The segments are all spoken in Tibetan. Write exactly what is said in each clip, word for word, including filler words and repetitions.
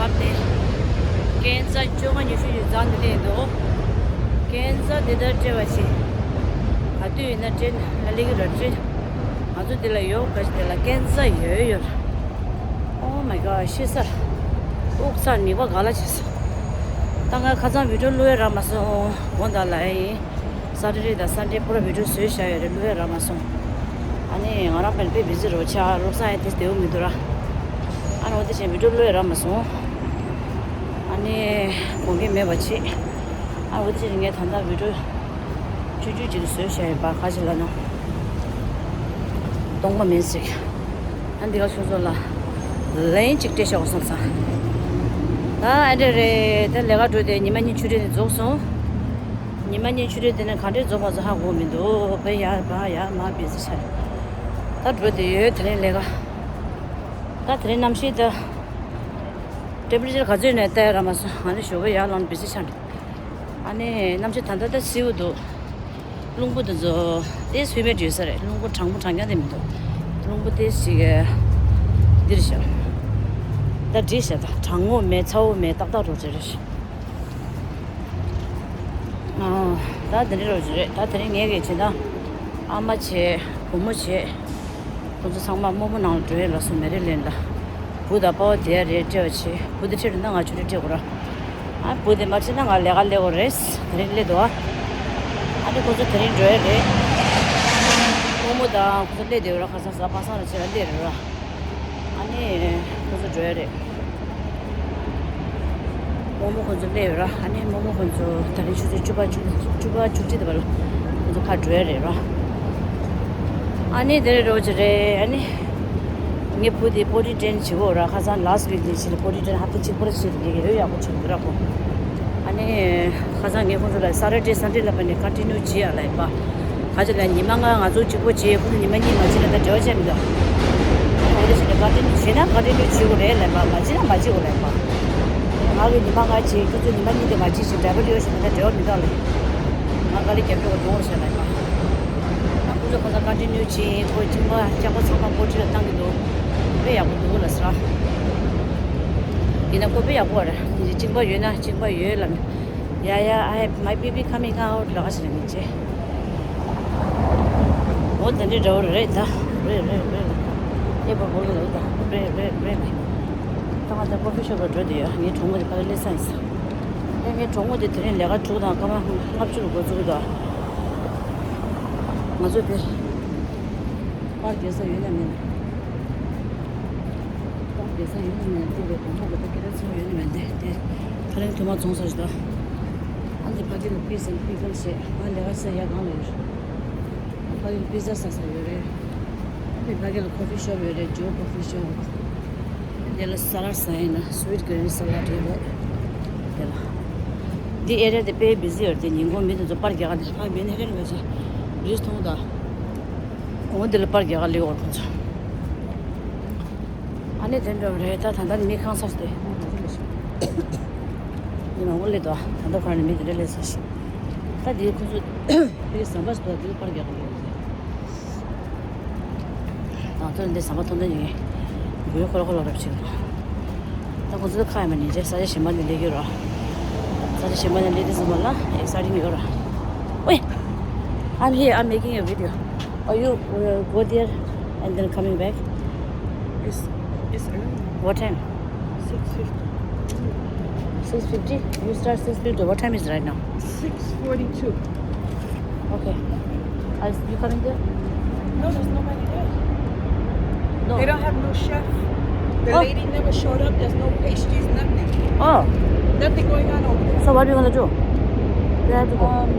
བབས་ཏེ། ཀན་ཛ་བཅོ་ལྔ་ཉི་ཤུ་ཞིག་འཛེགས་ནས་སླེབས་འདུག་ཀན་ཛ་འདི་ལྟར་སྤྲད་པ་ཞིག་ག་དུས་ཡིན་ན་སྤྲད་ན་ལ་ལེགས་ཀྱི་ར་སྤྲད། ང་ཚོ་འདི་ལ་ཡོད་ག་ཞིག་འདི་ལ་ཀན་ཛ་ཡོད་ཡོད། Oh my god ཤི་ས། དབུགས་ཚ་ནི་པ་ག་ལ་བྱེད་ས། ད་ང་ཁ་སང་བི་ཌིའོ་བླུག་ཡ་རག་མ་སོང་། དགོང་དག་ལ་ཡིན། སེ་ཊར་ཌེ་དང་སན་ཌེ་པུ་ར་བི་ཌིའོ་བཟོས་བཞག་ཡོད་རེད། བླུག་ཡ་རག་མ་སོང་། ཨ་ནི་ང་རང་དཔེ་དཔེ་བི་ཛི་རེད་བ། ཆ་བློ་བཟང་ཡང་དེ་བདེ་བོ་མི་འདུག་ར། ཨ་ནི་འོ་དེ་བཞིན་བི་ཌིའོ་བླུག་ཡ་རག་མ་སོང་། ཨ་ནི་དགོངས་འགལ་མེད་པ་བྱེད། ཨ་འོ་དེ་བཞིན་ངས་ད་ལྟ་བི་ཌིའོ་བཅུ་བཅུ་ཅིག་བཟོས་བཞག་ཡོད་པ། ག་ཅི་ལབ་ན། སྟོང་པ་མིན་ཞིག་ཨ་འདི་ག་ཁྱོད་ཚོ་ལ་ལན་གཅིག་སྤྲད་ཤོག་བསམ་སོང་། ད་ཨ་འདྲ་རེད། ད་ལས་ཀ་འགྲོ་དེ་ཉི་མ་གཉིས་ཆུ་ཊི་དེ་རྫོགས་སོང་། ཉི་མ་གཉིས་ཆུ་ཊི་དེ་ནས་ག་འདྲས་རྫོགས་མ་རྫོགས་ཧ་གོ་མི་འདུག་བས་ཡར་མར་ཡར་མར་བི་ཛི་ཆགས། ད་འགྲོ་དེ་ཡོད། དེ་རིང་ལས་ཀ་ད་དེ་རིང་གནམ་གཤིས་ད་ཊེམ་པེ་རེ་ཅར་ག་ཚོད་ནས་བལྟས་ར་མ་སོང་། ཨ་ནི་ཞོགས་པ་ཡར་ལངས་བི་ཛི་ཆགས་འདུག་ཨ་ནི་གནམ་གཤིས་ད་ལྟ་ད་བསིལ་པོ་འདུག་རླུང་བུ་དེ་ཚོ་ཏོག་ཙམ་ཧུ་མི་ཌི་ཡོད་ས་རེད། རླུང་བུ་གྲང་མོ་གྲང་རྐྱང་དེ་མི་འདུག་རླུང་བུ་ཏོག་ཙམ་ཞིག་འདིར་བཞག་ད་འདྲིས་བཞག་ད་གྲང་མོ་མེད། ཚ་བོ་མེད། ཏག་ཏག་འགྲོ་རེད། ཨ་ད་དེ་འདྲ་རོ་ཞིག་རེད། ད་དེ་རིང་ངས་གི་བྱེད་ན་ཨ་མ་བྱེད། བུ་མོ་བྱེད། ཁོ་ཚོ་ཚང་མ་རྨོ་མོ་ནང་ལ་འགྲོ་ཡས་ལ་སོང་། མེ་རི་ལེན་ལ། བུ་དང་པ་ཕ་དེ་ཡ་རེད། སྤྲད་པ་བྱེད། བུ་དེ་ཁྲིད་འགྲོ་ན་ང་ཆུ་ཊི་སྤྲད་དགོས་ར། ཨ་བུ་དེ་མ་ཁྲིད་ན་ང་ལས་ཀ་སླེབས་དགོས་རེད། དེ་རིང་སླེབས་འདུག་ཨ་ནི་ཁོ་ཚོ་དེ་རིང་འགྲོ་ཡས་རེད། རྨོ་མོ་དང་ཁོ་ཚོ་སླེབས་བསྡད་ཡོད་ར། ཁ་སང་གཟའ་པ་སངས་ལ་བྱས་ལ་སླེབས་རེད་ར། ཨ་ནི་ཁོ་ཚོ་འགྲོ་ཡས་རེད། རྨོ་མོ་ཁོ་ཚོ་སླེབས་ཡོད་ར། ཨ་ནི་རྨོ་མོ་ཁོ་ཚོ་ད་རིང་ཆུ་ཚོད་བཅུ་པ་བཅུ་བཅུ་པ་བཅུ་གཅིག་དེ་བར་ལ་ཁོ་ཚོ་ཕར་འགྲོ་ཡས་རེད་ར། ཨ་ནི་དེ་རེད་རོ་ཅི་རེད། ཨ་ནི་ངའི་བུ་དེ་པོ་ཊི་ཊི་ཊེན་བྱེད་དགོས་ར། ཁ་སང་ལ་སི་ཊི་ཝིག་ལ་བྱས་ལ་པོ་ཊི་ཊི་ཊེན་ཧབ་ཏ་གཅིག་པོ་ར་བྱས་ཏེ་ལས་ཀ་ཡོད་ཡག་པོ་བྱུང་འདུག་ར་ཁོ། ཨ་ནི་ཁ་སང་ངས་ཁོ་ཚོ་ལ་སེ་ཊར་ཌེ་སན་ཌེ་ལ་བར་ནས་ཀོན་ཊི་ནིའུ་བྱེད་ཡ་ལབ་ཡིན་པ། ག་ཅི་ལ་ཉི་མ་ལྔ་ང་ཚོ་གཅིག་པོ་བྱེད། ཁོ་ཚོ་ཉི་མ་གཉིས་མ་བྱེད་ན་ད་འབྲེལ་བ་བྱས་མི་འདུག་འོ་དེ་བྱས་ནས་ཀོན་ཊི་ནིའུ་བྱེད་ན་ཀོན་ཊི་ནིའུ་བྱེད་དགོས་རེད་ལབ་པ། མ་བྱེད་ན་མ་བྱེད་དགོས་ལབ་པ། ང་གི་ཉི་མ་ལྔ་བྱེད། ཁྱོད་ཚོ་ཉི་མ་གཉིས་དེ་མ་བྱེད་ཅིག་འདྲ་པོ་ཡོད་ཞིག་ད་འབྲེལ་བ་མི་འདུག་ལབ། ང་དཀའ་ལས་རྒྱབ་སྐྱོར་ག་འགྲོ་བར་བྱས་ལབ་པ། ང་ཁོ་ཚོ་ཁ་སང་ཀོན་ཊི་ནིའུ་བྱེད། ཁོ་གཅིག་པ་སྐྱག་པ་ཚང་མ་པོ་ཊི་ལ་བཏང་གི་འདུག་དཔེ་ཡག་པོ་འདུག་ལབ་ཟེར། ཡིན་ན་ཁོ་དཔེ་ཡག་པོ་རེད། གཅིག་པ་ཡོད་ན་གཅིག་པ་ཡོད་ལབ། Yeah, yeah, I have my baby coming out ལ་ཁ་ཤས་ནས་ཅེ། འོ་དེ་འདྲའི་འདྲ་བོ་རེད་ད། རེད་རེད་རེད་ལ། ཨེ་བ་བོ་ལ་ད། རེད་རེད་རེད་ལ། ད་ང་ད་ཀོ་ཕི་ཤོབ་ལ་འགྲོ་དེ་ཡོད། ངའི་གྲོགས་མོ་དེ་ཕ་གི་སླེབས་ས་ཡིན་ས། ཨེ་ངའི་གྲོགས་མོ་དེ་དེ་རིང་ལས་ཀ་དྲུག་དང་སྐར་མ་ལྔ་བཅུ་ལ་འགོ་བཙུགས་འདུག་ང་ཚོ་དེ། པར་རྒྱག་ས་ཡོད་ན་མེད་ན། པར་རྒྱག་ས་ཡོད་ན་མེད་ན་དེ་རེད། དང་པོ་གི་ད་སྐད་ཆ་ཚོ་ཡོད་ན་མེད་ན་དེ་དེ། ད་རིང་ཐོག་མ་བཙོང་ས་ཞིག་ད། ཨ་འདི་ཕ་གི་ལ་པི་ཛ་པི་ཀལ་བྱས། ང་ལས་ཀ་ས་ཡ་གང་ལ་ཡོད། ཕ་གི་ལ་པི་ཛ་ཟ་ས་ཡོད་རེད། ཨ་འདི་ཕ་གི་ལ་ཀོ་ཕི་ཤོབ་ཡོད་རེད། ཇོ་ཀོ་ཕི་ཤོབ། དེ་ལ་ས་ལཱད་ཟ་ཡིན་ན་སུ་ཝིཊ་གྷི་རིན་ས་ལཱད་ཡོད་རེད། དེ་ལ། འདི་ཨེ་རི་ཡ་དེ་དཔེ་བི་ཛི་ཡོད་རེད། དེ་ཉིན་གུང་མི་དེ་ཚོ་པར་རྒྱག་ག་དེ་ཕ་མེན་ཧ་ཊན་ག་ཅིག་རིས་མཐོང་ད། འོ་འདི་ལ་པར་རྒྱག་ག་སླེབས་ཡོད་རེད་ཁོ་ཚོ། ཨ་ནི་དེ་འདྲ་རེད། ད་ད་ལྟ་མི་ཁང་ས་སྟེ། མི་མང་པོ་སླེབས་འདུག་ད་ལྟ་ཁོ་རང་ནས་མི་དེ་འདྲ་སླེབས་ས་ཞིག་ད་དེ་ཁོ་ཚོ་དེ་ཟམ་པ་ཞིག་འདུག་དེ་པར་རྒྱག་གི་འདུག་ང་ཚོ་འདི་ཟམ་པ་མཐོང་དོན་ཡིན། འགུལ་ཁོ་ལ་ཁོ་ལ་རབ་ཆེ་གི་འདུག་ད་ཁོ་ཚོ་ཁ་ཡ་མ་ཉན་ཅེ་ས་ཆ་གཞན་པ་ནས་སླེབས་ཀྱི་རོ། ས་ཆ་གཞན་པ་ནས་སླེབས་དུས་ཙམ་པ་ལ་ཨེག་སའི་ཊིང་ཡོད་ར། Wait, I'm here, I'm making a video. Are you uh, go there and then coming back? It's, it's early. What time? Six fifty. Six fifty? You start six fifty. What time is right now? Six forty-two. Okay. Are you coming there? No, there's nobody there. No. They don't have no chef. The Oh. lady never showed up. There's no pastries, nothing. Oh. Nothing going on over there. So what are we gonna do? We have to go. Um,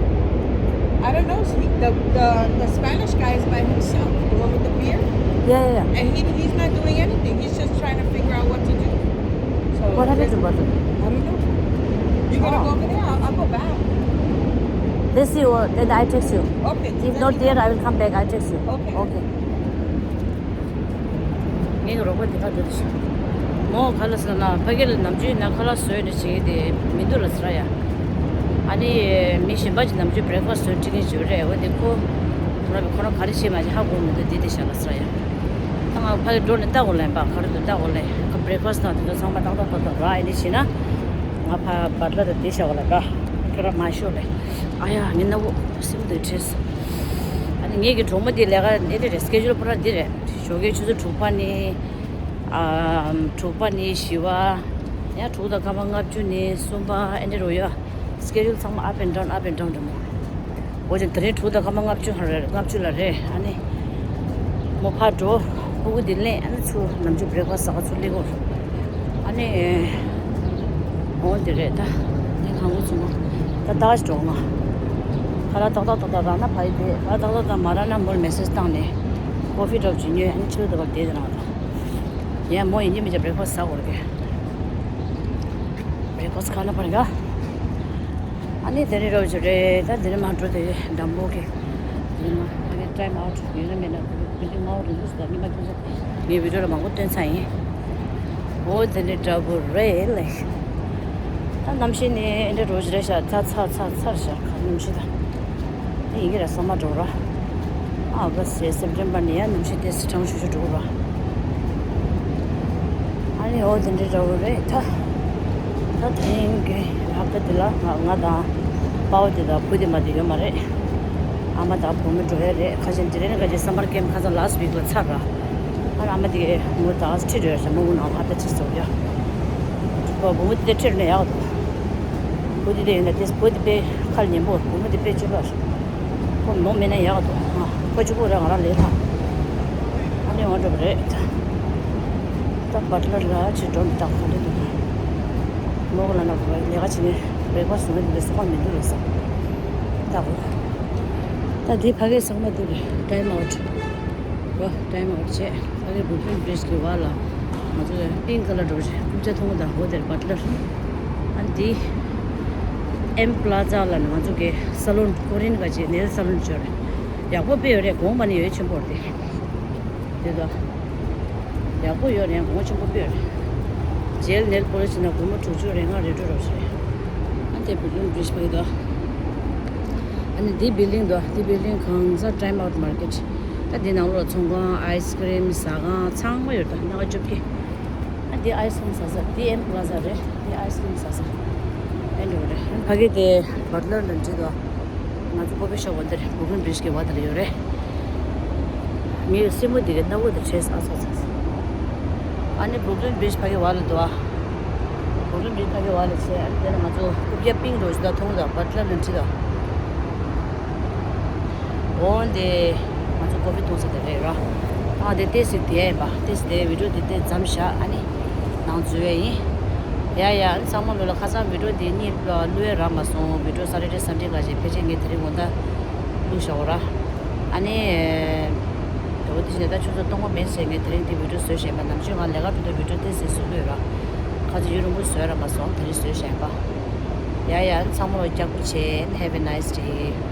I don't know. He, the, the the Spanish guy is by himself, the one with the beard. Yeah, yeah, yeah. And he he's not doing anything. He's just trying to figure out what to do. So What happened to Bertha? I don't know. You gonna Oh. go over there? I'll, I'll go back. Let's see what, and I text you. Okay. If not there, I will come back. I text you. Okay. Okay. ངའི་རོགས་པ་འདི་ག་འདུག་ཞིག་མོ་ག་ལ་ཟེར་ན་ཕ་གི་ལ་ནམ་རྒྱུན་ན་ཁ་ལག་བཟོས་ནས་བྱེད་ཀྱི་དེ་མི་འདུག་ལ་ཟེར་ཡ། ཨ་ནི་མི་གཞན་པ་ཅིག་ནམ་རྒྱུན་བྷི་རེག་ཕ་སི་བཟོས་ཁྲིད་མཁན་ཅིག་ཡོད་རེད། འོ་དེ་ཁོ་ཁོ་རང་ཁོ་རང་ག་རེ་བྱེད་མ་བྱེད་ཧ་གོ་མི་འདུག་འདི་དེ་བཞག་ལ་ཟེར་ཡ། ད་ ང་ཕ་གི་འགྲོ་ནས་ལྟ་དགོས་ལན་པ་ག་རེ་འདུག་ལྟ་དགོས་ལན་ཁ་བྷི་རེག་ཕ་སི་དང་དེ་ཚོ་ཚང་མ་ཏག་ཏག་ཏག་ཏག་རག་ཨེ་འདི་བྱས་ན། ང་ཕ་བར་ལ་དང་དེ་བྱ་བ་ལ་དགའ་ཁྱོད་ར་མ་ཤོག་ལེ། ཨ་ཡ་ངའི་སྣ་བུག་སིམ་དུ་བྲེས། ཨ་ནི་ངེད་ཀྱི་གྲོགས་མོ་དེ་ལས་ཀ་ཨེ་འདི་རེད། སི་ཀེ་ཇུལ་པུ་ར་འདི་རེད། ཞོགས་ཀའི་ཆུ་ཚོད་དྲུག་པ་ནས་ཨ་དྲུག་པ་ནས་བཞི་པ། ཡང་དྲུག་དང་སྐར་མ་ལྔ་བཅུ་ནས་གསུམ་པ་ཨེ་འདྲ་རོ་ཡ། སི་ཀེ་ཇུལ་ཚང་མ་up and down, up and down་རེད་མོ། འོ་ཅན་དེ་རིང་དྲུག་དང་སྐར་མ་ལྔ་བཅུ་ཧ་རེ་ལྔ་བཅུ་ལ་རེད། ཨ་ནི་མོ་ཕར་འགྲོ། ཕྲུ་གུ་དེ་ལེན། ཨ་ནི་ཚུར་ནམ་རྒྱུན་བྷི་རེག་ཕ་སི་ཟ་ག་ཚུར་སླེབས་དགོས། ཨ་ནི་འོ་དེ་རེད་ད། དེ་གང་གོ་ཚུར་མ་ད་ད་ཅི་འགྲོ་ང་། ཁ་ལག་ཏག་ཏག་ཏག་ཏག་རག་ན་ཕ་ཡི་དེ། ཁ་ལག་ཏག་ཏག་ཏག་མ་རག་ན་མོར་མེ་སེ་ཇི་བཏང་ནས་ཀོ་ཕི་འདྲ་པོ་ཅིག་ཉོས། ཨ་ནི་ཕྱི་ལོགས་དེ་བར་བསྡད་དེ་རང་ད། ཡང་མོ་ཡིན་གཅིག་མིན་གཅིག་བྷི་རེག་ཕ་སི་ཟ་དགོས་རེད། བྷི་རེག་ཕ་སི་ཁ་ན་པར་ག་ཨ་ནི་དེ་རིང་རོགས་ཀྱི་རེད། ད་དེ་རིང་མ་འགྲོ་དེ་འགྲམ་པོ་གི་དེ་རིང་མ་ཕ་གི་ཊའིམ་ཨའུཊ་ཡོད་ན་མེད་ན་བི་ལི་ཌིང་མང་པོ་རེད་འདུག་ཟེར། ད་ཉི་མ་ཁྱོད་ཚོ་ངའི་བི་ཌིའོ་ལ་མང་པོ་སྟོན་ཚར་ཡིན། འོ་དེ་འདྲའི་འདྲ་པོ་རེད་ལེ། ད་གནམ་གཤིས་ནི་འདྲ་རོགས་ཀྱི་རེད་ཤག་ཚ་ཚ་ཚ་ཚར་ཤག་གནམ་གཤིས་ད། དེ་ཡིན་གྱི་རེད། ས་མ་འགྲོ་ར། ཨ་ག་སེ་སེབ་ཊེམ་པར་ནས་ཡང་གནམ་གཤིས་དེ་སི་གྲང་ཤུ་ཤུ་འགྲོ་ར། ཨ་ནི་འོ་དེ་འདྲའི་འདྲ་བོ་རེད་ད། ད་དེ་རིང་གི་ཧབ་ཏ་དེ་ལ་ང་ང་དང་པའོ་དེ་དང་བུ་དེ་མ་དེ་ཡོད་མ་རེད། ཨ་མ་དང་བུ་མོ་འགྲོ་ཡ་རེད། ཁ་ཆེན་དེ་རིང་ག་ཅིག་སམ་མར་ཀེམ་ཁ་སང་ལ་སི་ཊི་ཝིག་ལ་ཚར་ར། ཨ་ཨ་མ་དེ་མོ་དང་ཁྲིད་འགྲོ་ཡ་རེད། མོ་མོ་ནང་ཧབ་ཏ་ཅིག་ཚོགས་ཡ། བུ་མོ་དེ་ཁྲིད་ནས་ཡག་འདུག་བུ་དེ་དེ་ཡིན་ན་དེ་བུ་དེ་དཔེ་ཁ་ལ་ཉན་པོ། བུ་མོ་དེ་དཔེ་སྤྱོད་པ་རེད། ཁོ་ནོར་མེད་ན་ཡག་འདུག་ཨ་ཁོ་གཅིག་པོ་རང་ང་རང་ལས་ཐང་། ཨ་ནི་འོང་འགྲོ་བ་རེད། ད་བ་ཊི་ལར་ལ་ཅིག་འགྲོ་མི་ཐག་ག་འདྲ་འདུག་མོ་ག་ལ་ན་གོ་ལས་ཀ་བྱེད་ནས་བྷི་རེག་ཕ་སི་བཟོ་ནས་འདི་འདྲ་སོགས་པ་མི་འདུག་ལ་ས། ད་གོ་ད་འདི་ཕ་གིའི་ཚང་མ་འདུག་རེད། ཊའིམ་ཨའུཊ་རོ། ཊའིམ་ཨའུཊ་བྱས། ཕ་གིའི་བུ་རུག་ལིན་བྷི་རིཇ་གི་བར་ལ་ང་ཚོ་པིང་ཀ་ལར་འགྲོ་བྱས་རྐུབ་བཀྱག་མཐོང་གི་ད། འོ་དེར་བ་ཊི་ལར། ཨ་འདི་ཨེམ་པི་ལ་ཛ་ལ་ནི་ང་ཚོ་གི་སེ་ལོན། ཀོ་རིན་ག་ཅིག་ནེལ་སེ་ལོན་བྱས་རེད། ཡག་པོ་དཔེ་ཡོད་རེད། གོང་མ་ནི་ཡོད་ཆེན་པོ་རེད། དེ་དོ། ཡག་པོ་ཡོད་རེད། གོང་ཆེན་པོ་དཔེ་ཡོད་རེད། ཇེལ་ནེལ་པོ་ལིཤ་ན་སྒོར་མོ་དྲུག་ཅུ་རེ་ལྔ་རེ་དྲུག་རོགས་ཞེས། ཨ་དེ་བུ་རུག་ལིན་བྷི་རིཇ་པ་ཡི་དོ། ཨ་ནི་འདི་བིལ་ཌིང་དོ། འདི་བིལ་ཌིང་གང་ས་ཊའིམ་ཨའུཊ་མར་ཀེཊ། ད་འདི་ནང་ལོགས་ལ་ཚོང་ཁང་ཨའི་སི་ཀི་རིམ་ཟ་ཁང་ཚང་མ་ཡོད་དོ། སྣ་ཁ་བཅོ་བརྒྱད། ཨ་འདི་ཨའི་སི་ཀི་རིམ་ཟ་ས། འདི་ཨེམ་པི་ལ་ཛ་རེད། འདི་ཨའི་སི་ཀི་རིམ་ཟ་ས། ཨེ་འགྲོ་རེད། ཕ་གི་དེ་བ་ཊི་ལར་ལ་འདྲི་དོ། ང་ཚོ་ཀོ་ཕི་ཤོབ་འོ་དེར་བུ་རུག་ལིན་བྷི་རིཇ་གི་བར་དེར་ཡོད་རེད། ངའི་སེམས་པ་འདི་གའི་སྣ་བུག་དེ་བྱས། ཨ་ཚ་ཚ་ཚ། ཨ་ནི་བུ་རུག་ལིན་བྷི་རིཇ་ཕ་གི་བར་ལ་འདུག་ཨ། བུ་རུག་ལིན་བྷི་རིཇ་ཕ་གི་བར་ལ་བྱས། ཨ་ནི་དེ་ནས་ང་ཚོ་རྐུབ་བཀྱག་པིང་རོ་ཞིག་དང་མཐོང་དང་བ་ཊི་ལར་ལ་འཁྲིད་དང་། འོ་འདི་ང་ཚོ་ཀོ་ཕི་འཐུང་ས་དེ་རེད་ར། ཨ་དེ་ཏོག་ཙམ་དེ་ཡིན་པ། ཏོག་ཙམ་དེ་བི་ཌིའོ་དེ་དེ་མཚམས་བཞག་ཨ་ནི་ནང་འཛུལ་བ་ཡིན། ཡ་ཡ། ཨ་ནི་ཚང་མ་ལོ་ལ་ཁ་སང་བི་ཌིའོ་དེ་གཉིས་བླུགས་ཡ་རག་མ་སོང་། བི་ཌིའོ་སེ་ཊར་ཌེ་སན་ཌེ་ག་ཅིག་ཕལ་ཆེར་ངས་དེ་རིང་དགོང་དག་བླུགས་བཞག་འོ་ར། ཨ་ནི། ད་འོ་དེ་བཞིན་ད་ཆུ་ཚོད་སྟོང་པ་མིན་ཚེ་ངས་དེ་རིང་དེ་བི་ཌིའོ་བཟོས་བཞག་པ། ནམ་རྒྱུན་ང་ལས་ཀ་འགྲོ་དུས་བི་ཌིའོ་དེ་ཟིན་བཟོ་གི་ཡོད་ར། ཁ་ཚ་ཡུན་རིང་པོ་བཟོས་ར་མ་སོང་། དེ་རིང་བཟོས་བཞག་པ། ཡ་ཡ། ཨ་ནི་ཚང་མ་ལོ་སྐྱག་པོ་བྱས། Have a nice day.